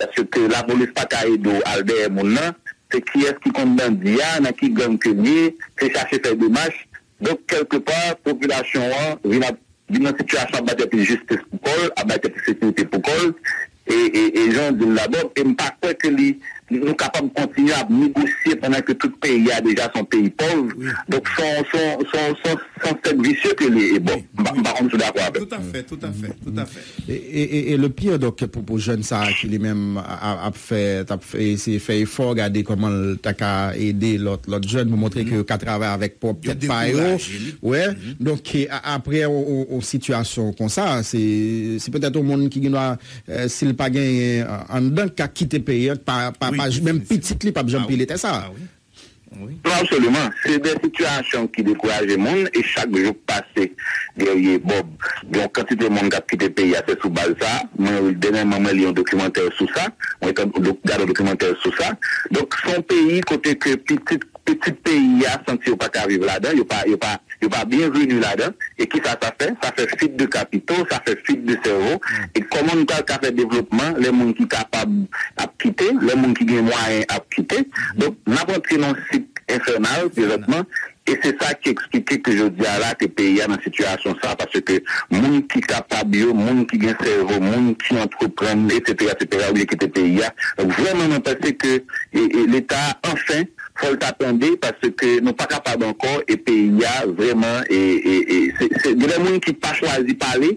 paske lapolis pa ka ede w al dèyè moun nan. Se kiyès ki konn bandi a, nan ki gang ke l ye, se chache fè demach. Donk, kèlkepa, popilasyon an vin ap, vin nan sitiyasyon ap bay tèt li jistis pou kò l, ap bay tèt li sekirite pou kò l. E, e, e jan w di l la, Bob, e m pa kwè ke li, nou kapab kontinye ap negosye pandan ke tout peyi a deja se yon peyi pòv. Donk, se yon, se yon, se yon, se yon, se yon sèk visye ke li ye. E bon, m pa, m pa konn si w dakò avè m. Toutafè, toutafè, toutafè. E, e, e, e le pire, donk, pou, pou jèn sa a ki li menm a, a, ap fè, t ap fè, eseye fè efò, gade kòman l ta ka ede lòt, lòt jèn pou montre ke yo ka travay avèk pwòp tèt pa yo. Wè. Donk, e, a, apre yon, yon, yon sitiyasyon konsa, se, se petèt yon moun ki gen dwa, eh, si l pa genyen, eh, anndan, k ap kite peyi a, pa, pa, pa, menm pitit li p ap janm peye tè sa. Non, absoliman. Se de sitiyasyon ki dekouraje moun, e chak jou k pase, Guerrier, Bob, gen yon kantite moun k ap kite peyi a, se sou baz sa. Mwen, dènyèman, mwen li yon dokimantè sou sa. Mwen t ap gade yon dokimantè sou sa. Donk, se yon peyi kote ke pitit, pitit peyi a santi yo pa ka viv ladan, yo pa, yo pa, yo pa byenveni ladan. E kisa sa fè? Sa fè fuite de capitaux, sa fè fuite de cerveau. E kòman nou pral ka fè devlopman lè moun ki kapab ap kite, lè moun ki gen mwayen ap kite? Donk, n ap antre nan yon sik enfènal prezantman. E se sa ki eksplike ke jodi a la ke peyi a nan sitiyasyon sa, paske moun ki kapab yo, moun ki gen sèvo, moun ki antreprann, etsetera, etsetera, oblije kite peyi a. Donk, vrèman, mwen panse ke, e, e, Leta a, anfen, fò l ta tande, paske nou pa kapab ankò, e peyi a, vrèman, e, e, e, se, se, gen de moun ki pa chwazi pale,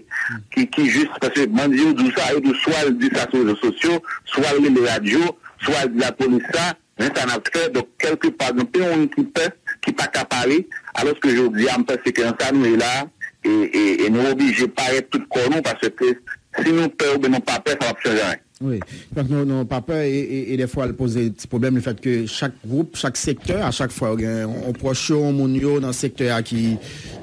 ki, ki jis, paske bandi yo di w sa, yo di w swa l di sa sou rezo sosyo, swa l rele radyo, swa l di lapolis sa, men sa n ap fè. Donk, kèlkepa, gen anpil moun ki pè, ki pa ka pale, alòske jodi a, m panse ke nan sa nou ye la, e, e, e nou oblije parèt tout kò nou, paske si nou pè oubyen nou pa pè, sa p ap chanje anyen. Wi. Donk, nou, nou pa pè, e, e, e dèfwa, l poze ti pwoblèm, lefètke chak gwoup, chak sektè, a chak fwa, yo gen yon pwòch yo, yon moun yo nan sektè a ki,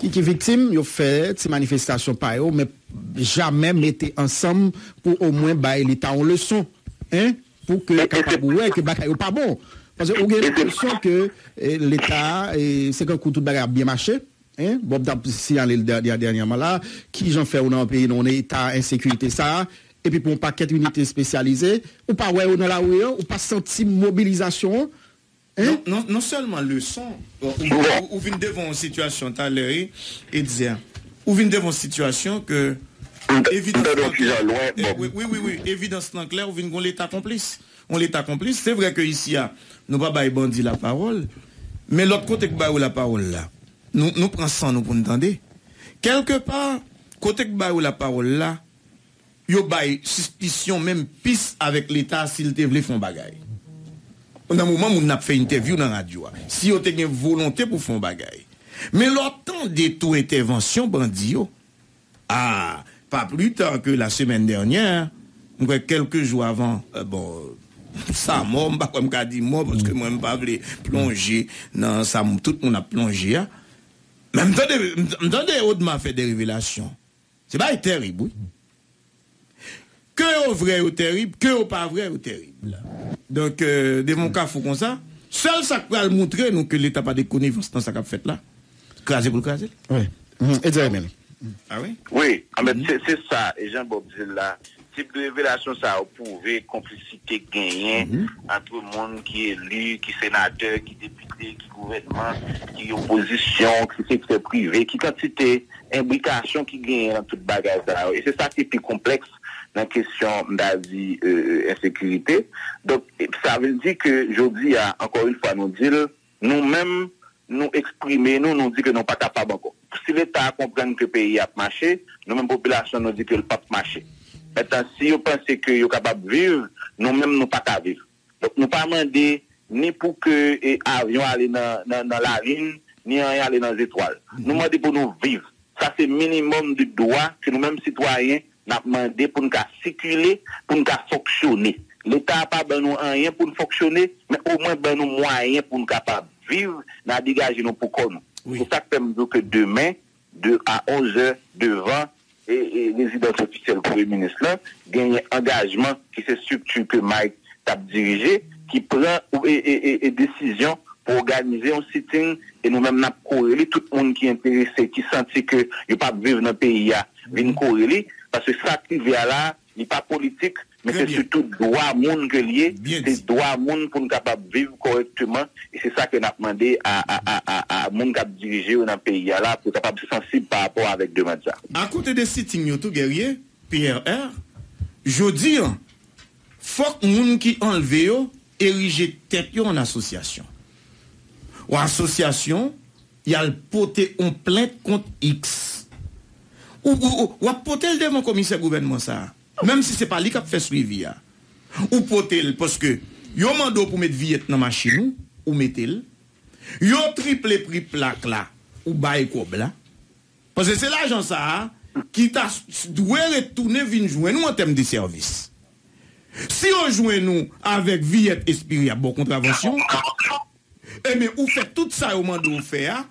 ki, ki viktim, yo fè ti manifestasyon pa yo, men jamè mete ansanm pou omwen bay Leta yon leson, en, pou ke kapab wè ke bagay yo pa bon. Paske ou gen lenpresyon ke, eh, Leta, eh, se kankou tout bagay ap byen mache, en, Bob t ap siyale l dè-, dè-, dènyèman la, kijan fè ou nan yon peyi, nan yon eta ensekirite sa, epi pou yon pakèt inite espesyalize, ou pa wè yo nan lari an, ou pa santi mobilizasyon an, en? Non, non, non sèlman leson, ou, ou, ou vin devan yon sitiyasyon talè, e, Etzer, ou vin devan yon sitiyasyon ke evidans lan klè, wi, wi, wi, wi, evidans lan klè, ou vin gon Leta konplis. Yon Leta konplis. Se vre ke isi a, nou pa bay bandi lapawòl, men lòt kote k ba yo lapawòl la, nou, nou pran san nou pou n tande. Kèlkepa, kote k ba yo lapawòl la, yo bay sispisyon menm pis avèk Leta si l te vle fè yon bagay. Nan moman moun nan ap fè entèvyou nan radyo a, si yo te gen volonte pou fè yon bagay. Men lè w ap tande tou entèvansyon bandi yo, a, pas plus tard que la semaine dernière, m kwè kèlke jou avan, euh, bon, sa mò, m pa kwè m ka di mò, paske mwen m pa vle plonje nan sa m, tout moun ap plonje a. Men m tande, m, m tande Odma fè de revelasyon. Se bagay terib, wi. Ke yo vrè yo tèrib, ke yo pa vrè yo tèrib. Donk, euh, devan yon kafou konsa, sèl sa k pral moutre nou ke Leta pa de konivans nan sa k ap fèt la, kraze pou l kraze l. Wi. Mhm. Edzer Emile. Ah wi? Wi, anfèt, se, se sa, e jan Bob di l la, tip de revelasyon sa yo pwouve konplisite k genyen ant moun ki eli, ki senatè, ki depite, ki gouvènman, ki opozisyon, ki sektè prive, ki kantite enbrikasyon ki genyen nan tout bagay sa yo. E se sa ki pi konplèks nan kesyon, m ta di, e, e, ensekirite. Donk, e, sa vle di ke jodi a, ankò yon fwa, nou di l, nou menm, nou eksprime nou, nou di ke nou pa kapab ankò. Si Leta a konprann ke peyi a ap mache, nou menm popilasyon, nou di ke l p ap mache. Mentnan, si yo panse ke yo kapab viv, nou menm, nou pa ka viv. Donk, nou pa mande ni pou ke, e, avyon ale nan, nan, nan lalin, ni anyen ale nan zetwal. Nou mande pou nou viv. Sa se minimòm de dwa ke nou menm sitwayen n ap mande pou n ka sikile, pou n ka fonksyone. Leta a pa ban nou anyen pou n fonksyone, men omwen ban nou mwayen pou n kapab viv, n a degaje nou pou kò nou. Wi. Se sa k fè m di w ke demen, de a onz è, devan, e, e, rezidans ofisyèl premye minis lan, genyen angajman ki se estrikti ke Mike t ap dirije, ki pran, e, e, e, e desizyon pou òganize yon sitting, e nou menm n ap kore li, tout moun ki enterese, ki santi ke yo p ap viv nan peyi a, vin kore li, paske sa k rive a la, li pa politik, men se sitou dwa moun ke l ye, se dwa moun pou n kapab viv kòrèkteman, e se sa ke n ap mande a, a, a, a, a moun k ap dirije yo nan peyi a la, pou yo kapab sansib pa rapò avèk demann sa. Akote de sitting yo tou, Guerrier, P R R, jodi a, fòk moun ki anlve yo erije tèt yo an asosyasyon. Ou asosyasyon, y al pote yon plent kont X. Ou, ou, ou, w ap pote l devan komisè gouvènman sa a, menm si se pa li k ap fè swivi a. Ou pote l paske yo mande w pou met viyèt nan machin ou, ou mete l. Yo triple pri plak la, ou bay kòb la. Paske se lajan sa a ki ta s-, dwe retounen vin jwenn ou an tèm de sèvis. Si yo jwenn ou avèk viyèt espere y ap ba w kontravansyon, ebyen, ou fè tout sa yo mande w fè a,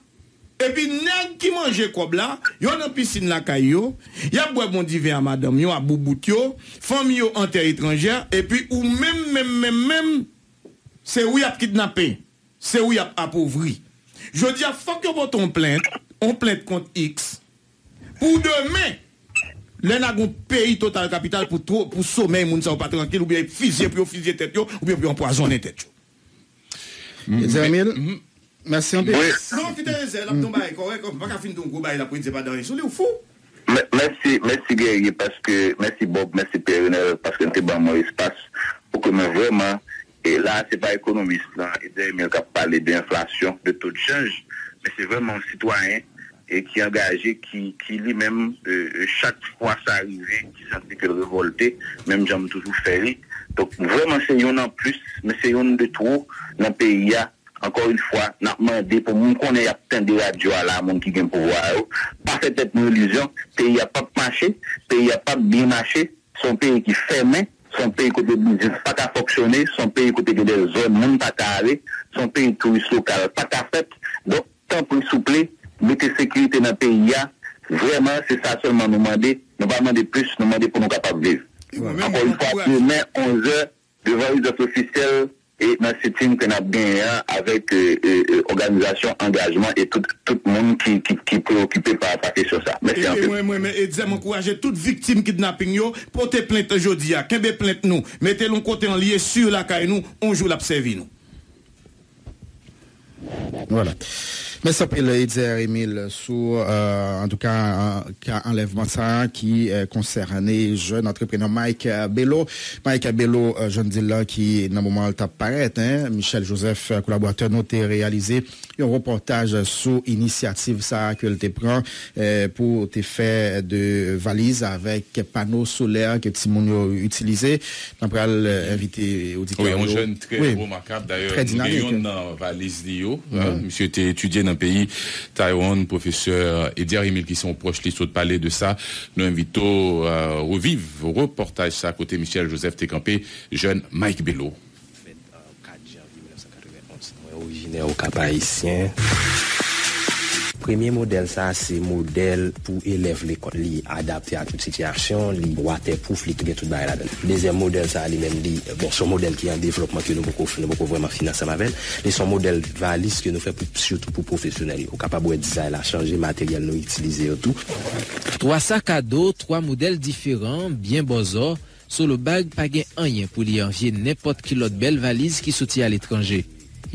epi nèg ki manje kòb la, yo nan pisin lakay yo, y ap bwè bon diven a madanm yo, a boubout yo, fanmi yo an tè etranjè, epi ou menm, menm, menm, menm, se ou y ap kidnape. Se ou y ap apovri. Jodi a, fòk yo pote yon plent, yon plent kont X. Pou demen, lè n a gon peyi total kapital pou two-, pou somèy moun sa yo pa trankil, oubyen fizye, pou yo fizye tèt yo, oubyen pou yo anpwazonnen tèt yo. Edzer Emile, mèsi anpil. Wi. Non, kite Edzer, l ap di yon bagay kòrèk, ou pa ka fin di yon gwo bagay, l ap redi pa di anyen sou li, ou fou? Mè-, mèsi, mèsi Guerrier, paske, mèsi Bob, mèsi Pierre Renel, paske n te ban mwen espas pou ke mwen vrèman, e la, se pa ekonomis lan, Edzer Emile k ap pale de enflasyon, de to de chanj, men se vrèman yon sitwayen, e ki angaje, ki, ki li menm, e, e, chak fwa sa rive, ki santi ke l revòlte, menm jan m toujou fè li. Donk, vrèman, se youn an plis, men se youn de twò nan peyi a. Ankò yon fwa, n ap mande pou moun konnen y ap tande radyo a la, moun ki gen pouvwa a yo, pa fè tèt nou ilizyon, peyi a p ap mache, peyi a p ap byen mache, se yon peyi ki fèmen, se yon peyi kote biznis pa ka fonksyone, se yon peyi kote gen de zòn moun pa ka ale, se yon peyi touris lokal pa ka fèt. Donk, tanpri, souple, mete sekirite nan peyi a, vrèman, se sa sèlman nou mande, nou pa mande plis, nou mande pou nou kapab viv. Ankò yon fwa, demen, onz è, devan rezidans ofisyèl e nan sitting ke n ap genyen an avèk, e, e, e, òganizasyon Angajman e tout, tout moun ki, ki, ki preokipe pa, pa kesyon sa. Mèsi anpil. Ebyen, mwen, mwen, mwen, Edzer, m ankouraje tout viktim kidnaping yo, pote plent jodi a. Kenbe plent nou. Mete l yon kote an lye si lakay nou, yon jou l ap sèvi nou. Vwala. Mèsi anpil, Edzer Emile, sou, euh, antouka, euh, ka anlèvman sa a ki, euh, konsène jèn antreprenè Mike, euh, Bello. Mike Bello, euh, jan n di l la, ki nan moman an l t ap parèt, hein, Michel Joseph, euh, kolaboratè nou, te reyalize yon repòtaj sou inisyativ sa a ke l te pran, euh, pou te fè de valiz avèk pano solè ke timoun yo itilize. N ap pral, euh, envite oditè yo. Wi, yon jèn trè remakab. Dayè, nou gen youn nan valiz li yo. Misye te etidye nan peyi Taiwan, pwofesè Edzer Emile, ki se yon pwòch li, sot pale de sa. Nou envite w, euh, reviv repòtaj sa kote Michel Joseph te kanpe, jèn Mike Bello. Kat janvye mil nèf san katrevenn onz. Mwen orijinè Okap Ayisyen. Premye modèl sa a se modèl pou elèv lekòl. Li adapte a tout sitiyasyon, li waterproof, li gen tout bagay ladan l. Dezyèm modèl sa a li menm, li, bon, se yon modèl ki an devlopman ke nou poko, nou poko vrèman fin ansanm avè l. Li se yon modèl valiz ke nou fè pou, sitou pou pwofesyonèl yo. Ou kapab wè dizay la chanje, materyèl nou itilize yo tou. Twa sak a do, twa modèl diferan, byen bòzò, Solo Bag pa gen anyen pou li anvye nenpòt ki lòt bèl valiz ki soti aletranje.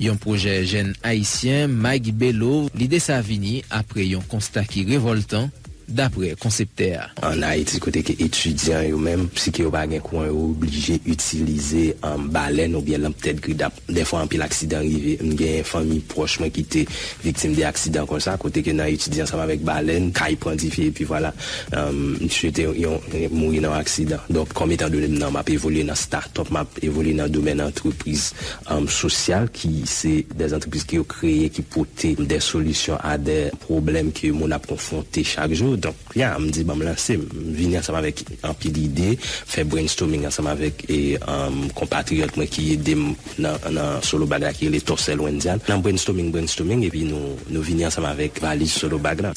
Yon pwojè jèn ayisyen, Mike Bello, lide sa vini apre yon konsta ki revòltan, dapre konseptè a. Ann Ayiti, kote ke etidyan yo menm, si ke yo pa gen kouran, yo oblije itilize, um, balèn oubyen lanp tèt gridap. Dèfwa, anpil aksidan rive. M gen fanmi pwòch mwen ki te viktim de aksidan konsa, kote ke nan etidye ansanm avèk balèn, kay pran dife, epi vwala, um, misye te yon, mouri nan yon aksidan. Donk, kòm etan done m nan, m ap evolye nan startup, m ap evolye nan domèn antrepriz, um, sosyal, ki se de antrepriz ke yo kreye, ki pote de solisyon a de pwoblèm ke moun ap konfwonte chak jou. Donk, ya, m di, ban m lanse, m vini ansanm avèk anpil ide, fè brainstorming ansanm avèk, e, um, konpatriyòt mwen ki ede m nan, nan Solo Bag la ki rele Torcel Wendian. Nan brainstorming, brainstorming, epi nou, nou vini ansanm avèk valiz Solo Bag la.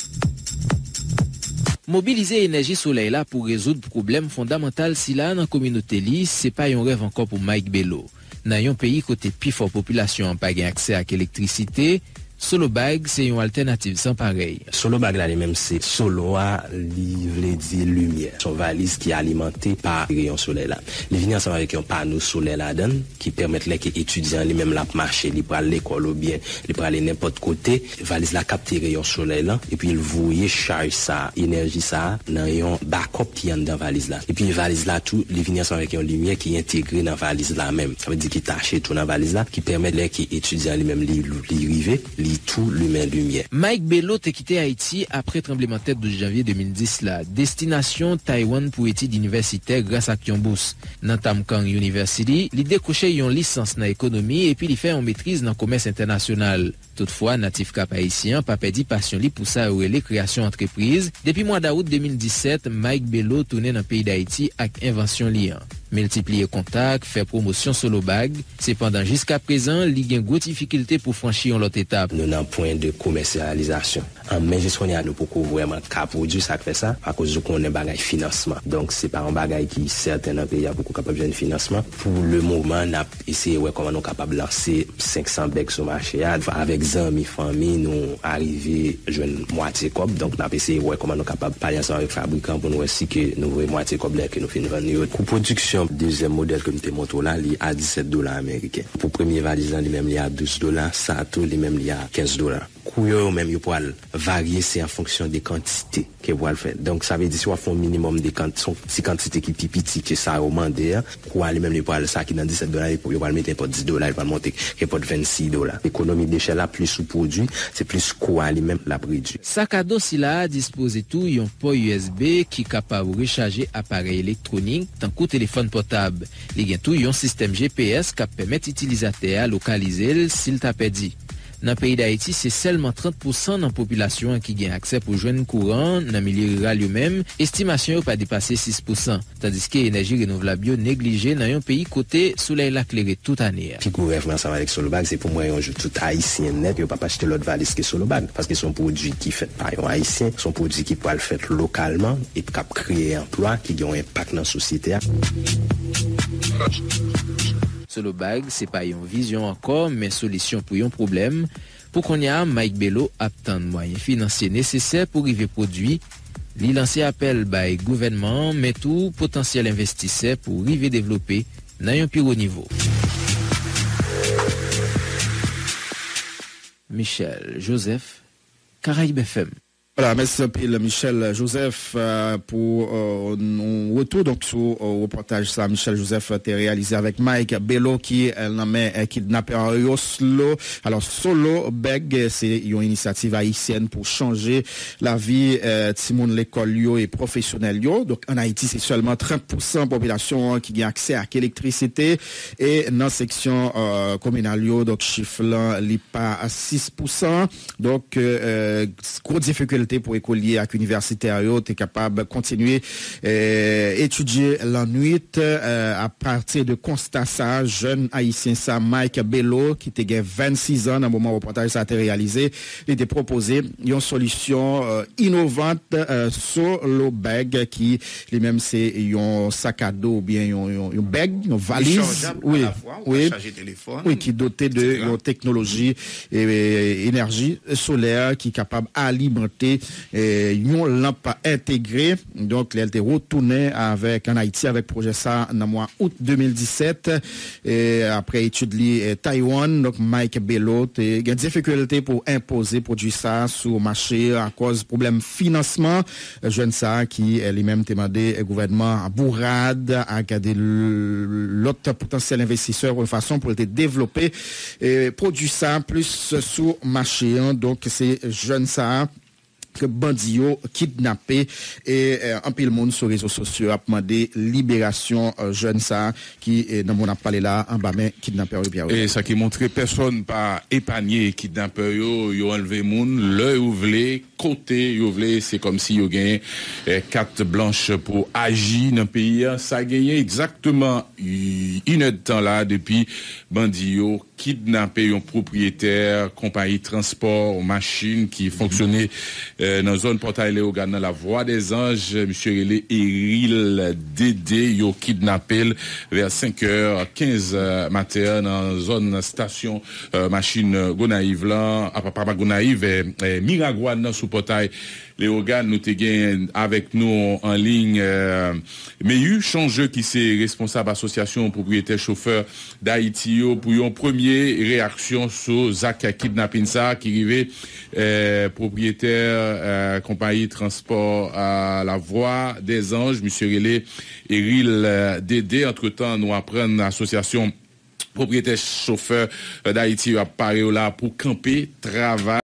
Mobilize enèji solèy la pou rezoud pwoblèm fondamantal sila nan kominote li, se pa yon rèv ankò pou Mike Bello. Nan yon peyi kote pifò popilasyon an pa gen aksè ak elektrisite, Solo Bag se yon altènativ san parèy. Solo Bag la li menm se solo a, li vle di limyè. Se yon valiz ki alimante pa reyon solèy la. Li vini ansanm avèk yon pano solè ladan l ki pèmèt lè ke etidyan li menm l ap mache, li pral lekòl oubyen li prale nenpòt kote, valiz la kapte reyon solèy lan, epi l voye chaj sa, enèji sa nan yon bakòp ki anndan valiz la. Epi valiz la tou, li vini ansanm avèk yon limyè ki entegre nan valiz la menm. Sa vle di ki tache tou nan valiz la, ki pèmèt lè ke etidyan li menm li, li rive, li tou limen limyè. Mike Bello te kite Ayiti apre tranblemanntè douz janvye de mil dis la, destinasyon Taiwan pou etid inivèsitè gras ak yon bous. Nan Tamkang University, li dekwoche yon lisans nan ekonomi epi li fè yon metriz nan komès entènasyonal. Toutfwa, natif Kap Ayisyen an pa pèdi pasyon li pou sa yo rele kreyasyon antrepriz. Depi mwa dawout de mil disèt, Mike Bello tounen nan peyi Dayiti ak envansyon li an. Miltipliye kontak, fè pwomosyon Solo Bag. Sepandan, jiskaprezan, li gen gwo difikilte pou franchi yon lòt etap. Nou nan pwen de komèsyalizasyon. An, men jis kounye a, nou poko vrèman ka pwodui, sa k fè sa, akoz ou konnen bagay finansman. Donk, se pa yon bagay ki sèten nan peyi a pou ko kapab jwenn finansman. Pou le moman, n ap eseye wè kòman nou kapab lanse senk san bèg sou mache a. Avèk zanmi, fanmi, nou arive jwenn mwatye kòb. Donk, n ap eseye wè kòman nou kapab pale ansanm avèk fabrikan pou nou wè si ke nou voye mwatye kòb lè ke nou fin vann yo. Kou pwodiksyon dezyèm modèl ke m te montre w la, li a disèt dola ameriken. Pou premye valiz lan, li menm, li a douz dola. Sa tou, li menm, li a kenz dola. Kou yo, yo menm, yo pral varye, se an fonksyon de kantite ke w pral fè. Donk, sa vle di, si w ap fè yon minimòm de kant-, se yon ti kantite ki pi piti ke sa yo mande a, kou a li menm, li pral, sa ki nan disèt dola, yo pral mete nenpòt dis dola, li pral monte nenpòt vennsis dola. Ekonomi dechèl la, plis ou pwodui, se plis kou a li menm l ap redui. Sakado sila a dispoze tou yon pò U S B ki kapab rechaje aparèy elektwonik, tankou telefòn pòtab. Li gen tou yon sistèm G P S k ap pèmèt itilizatè a lokalize l si l ta pèdi. Nan peyi Dayiti, se sèlman trant pousan nan popilasyon an ki gen aksè pou jwenn kouran. Nan milye riral yo menm, estimasyon yo pa depase sis pousan, tandiske enèji renouvlab yo neglije nan yon peyi kote solèy la klere tout ane a. Pi gwo rèv mwen ansanm avèk Solobag, se pou m wè yon jou tout Ayisyen nèt yo p ap achte lòt valiz ke Solobag, paske se yon pwodui ki fèt pa yon Ayisyen, se yon pwodui ki pral fèt lokalman epi k ap kreye anplwa, ki gen yon enpak nan sosyete a. Solobag se pa yon vizyon ankò, men solisyon pou yon pwoblèm. Pou kounye a, Mike Bello ap tann mwayen finansye nesesè pou rive pwodui. Li lanse apèl bay gouvènman an, men tou potansyèl envestisè pou rive devlope nan yon pi wo nivo. Michel Joseph, Caraïbes F M. Vwala, mèsi anpil, Michel Joseph, euh, pou, euh, nou retou, donk, sou, euh, repòtaj sa Michel Joseph te reyalize avèk Mike Bello ki, euh, nan men, euh, kidnapè an Oslo. Alò, Solo Bag, euh, se yon inisyativ ayisyèn pou chanje lavi, euh, timoun lekòl yo e pwofesyonèl yo. Donk, ann Ayiti, se sèlman trant pousan popilasyon an ki gen aksè ak elektrisite. E nan seksyon, euh, kominal yo, donk, chif lan, li pa a sis pousan. Donk, euh, gwo difikilte te pou ekolye ak inivèsitè yo te kapab kontinye eh, etidye lannwit. Eh, apati de konsta sa, jèn ayisyen sa, Mike Bello, ki te gen vennsis an nan moman repòtaj sa te reyalize, li te pwopoze yon solisyon eh, inovant eh, Solo Bag, ki li menm se yon sakado oubyen yon, yon, yon bag, yon valiz. Wi, wi, wi, ki dote de yon teknoloji e enèji solè ki kapab alimante eh, yon lanp entegre. Donk, lè l te retounen avèk, ann Ayiti avèk pwojè sa nan mwa out de mil disèt, eh, apre etid li eh, Taiwan, donk Mike Bello te gen difikilte pou enpoze pwodui sa sou mache akòz pwoblèm finansman. Jèn sa ki eh, li menm te mande eh, gouvènman bourad ak de l- lòt potansyèl envestisè yon fason pou l te devlope eh, pwodui sa plis sou mache an. Donk, se jèn sa ke bandi yo kidnape e eh, anpil moun sou rezo sosyo ap mande liberasyon eh, jèn sa ki eh, nan moun ap pale la anba men kidnapè yo. Pierre. E sa ki montre pèsòn pa epanye kidnapè yo, yo anlve moun lè yo vle, kote yo vle, se kòmsi yo gen eh, kat blanch pou aji nan peyi a. Sa genyen egzakteman inèdtan la depi bandi yo kidnape yon pwopriyetè konpayi transpò machin ki fonksyone eh, nan zòn Pòtay Leyogàn nan Lavwadèzanj. Misye rele Eril Dede. Yo kidnape l vè senk è kenz maten an nan zòn estasyon eh, machin Gonayiv lan, apa pa Gonayiv, eh, eh, Miragwàn nan sou Pòtay Leyogàn. Nou te gen avèk nou an liy eh, Meyu Chonje ki se responsab asosyasyon pwopriyetè chofè Dayiti yo pou yon premye reyaksyon sou zak kidnapin sa a ki rive eh, pwopriyetè eh, konpayi transpò a Lavwadèzanj, misye rele Eril eh, Dede. Antretan, nou aprann asosyasyon pwopriyetè chofè eh, Dayiti yo ap pare yo la pou kanpe travay.